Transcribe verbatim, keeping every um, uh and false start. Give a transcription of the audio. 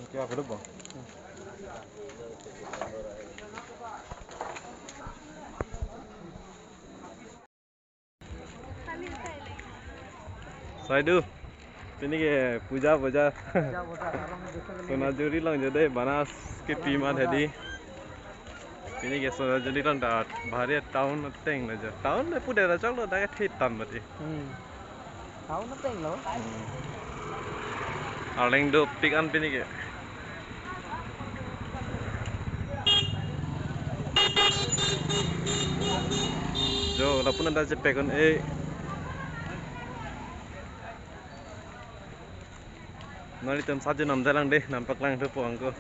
Kya bole bo? Saidu, pini ke puja bojar. Puja bojar, arong desa kali. Sonajuri along jodi, Banas ke pi mat hedi. Pini ke Sonajuri along dak bahari town ateng lo jo. Town le pu dera chok lo, dak ke thit tan mati. Hmm. Town ateng lo. Hmm. Arleng dopik an pini ke. Jo, lapu-an ta chepek un-e. Nanglitum sat jo nam dalang dei, nam paklang thupo angko.